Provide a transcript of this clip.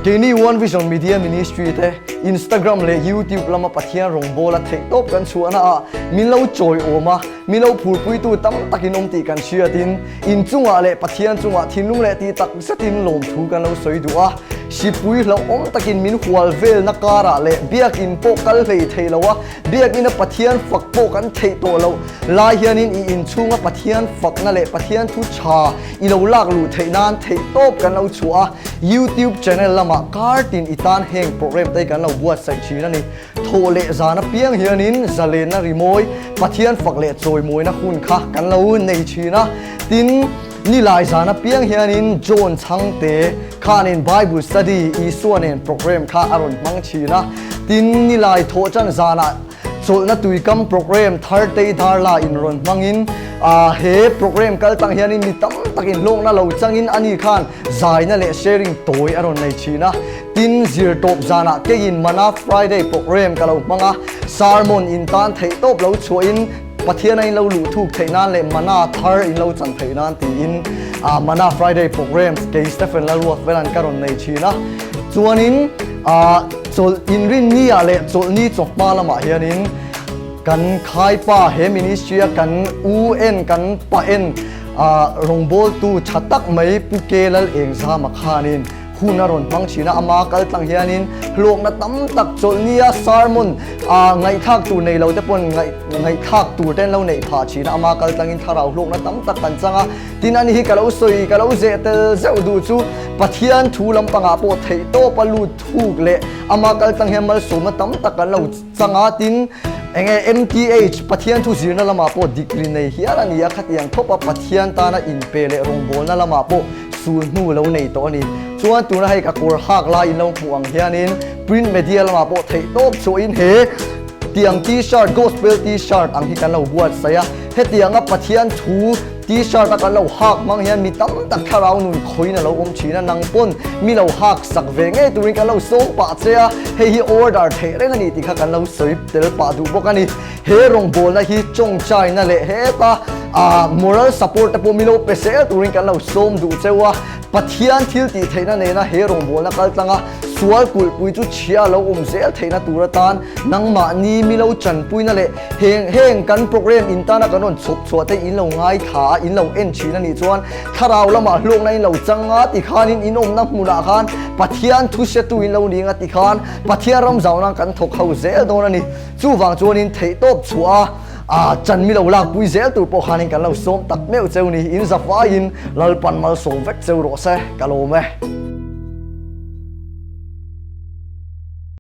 Keini One Vision Media Ministry te Instagram leh YouTube lama Pathian rawngbawla theihtawp kan chhuahna ah min lo chawiawm a, min lo phurpuitu tam takin awm tih kan hriatin inchungah leh Pathian chungah thinlung leh tih tak zetin lawmthu kan lo sawi duh a. Sipui hlauhawm takin min hual velna karah leh biakin pawh kal hlei thei lo a, Biakina Pathian fak pawh kan theih tawh loh lai hianin i inchhunga Pathian fakna leh Pathian thu tha i lo lak luh theih nan theih tawp kan lo chhuah a, YouTube channel lamah kar tin i tan heng program te hi kan lo buatsaih thin a ni. Thawh leh zan apiang hianin zalenna rimawi, Pathian fak leh chawimawina hun kha kan lo nei thin a, tin, Nilai zan apiang hianin John Chhangte khanin Bible Study Isua nen program kha a rawn hmang thin a. Tin, nilai thawhchan zanah chawlhna tuikam program Thartei Darla in rawn hmangin he program kal tang hianin mi tam takin hlawkna lo changin ani khan zaina leh sharing tawi a rawn nei thin a. Tin, zirtawp zanah keiin Mana Friday program ka lo hmang a, sermon in tan theihtawp lo chhuahin, Pathian a in lo luh thuk theih nan leh mana thar in lo chan theih nan tiin Mana Friday programs kei Stephen Lalruat velan ka rawn nei thin a. Chuanin chawlh inrinni ah leh chawlhni chawhma lamah hianin kan khaipa he ministry a kan u en kan pa en rawngbawltu tha tak mai Pu Ke Lal Engzama khanin Hun a rawn hmang thin a, ama kal tlang hianin hlawkna tam tak chawlhnia sermon ngaihthlak tur nei lo te pawn ngaihthlak tur te an lo neih phah thin a, ama kal tlangin thlarau hlawkna tam tak kan chang a. Tin ani hi ka lo sawi, ka lo zeh tel zeuh duh chu Pathian thu lampangah pawh theihtawp a lut thuk leh ama kal tlang hian malsawmna tam tak kan lo chang a, tin enge MTH Pathian thu zirna lamah pawh degree nei hial a ni a, khatiang khawpa Pathian tana inpe leh rawngbawlna lamah pawh Sul hnu lo nei tawh a ni. Chuan tuna hei ka kawr hak lai in lo hmuh ang hianin print media lamah pawh theih tawp chhuahin he tiang t-shirt, gospel t-shirt ang hi kan lo buatsaih a. Hetianga Pathian thu t-shirt a kan lo hak hmang hian mi tam tak thlarau nun khawiin a lo awm thin a, nang pawn mi lo hak sak ve ngei turin kan lo sawm pah che a, hei hi order theih reng a ni tih kha kan lo sawi tel pah duh bawk a ni. He rawngbawlna hi tawngtaina leh heta moral support te pawh mi lo pe sel turin kan lo sawm duh cheu a, Pathian thil tih theihna nena he rawngbawlna kal tlanga sual kulhpui chu chhia lo awm zel theihna tur atan nangmahni mi lo chanpuina leh heng heng kan program in tana kan rawn chhawp chhuah te in lo ngaithla a, in lo en thin a nih chuan thlarau lamah hlawkna in lo chang a tikhanin in awmna hmunah khan Pathian thu hretu in lo ning a tikhan Pathian ram zauhna kan thawk ho zel dawn a ni. Chuvang chuanin theihtawp chhuah a chan mi lo lakpui zel tur pawh khanin kan lo sawm tak meuh cheu ni. In zafaiin Lalpan malsawm vek cheu rawh se, ka lawm e.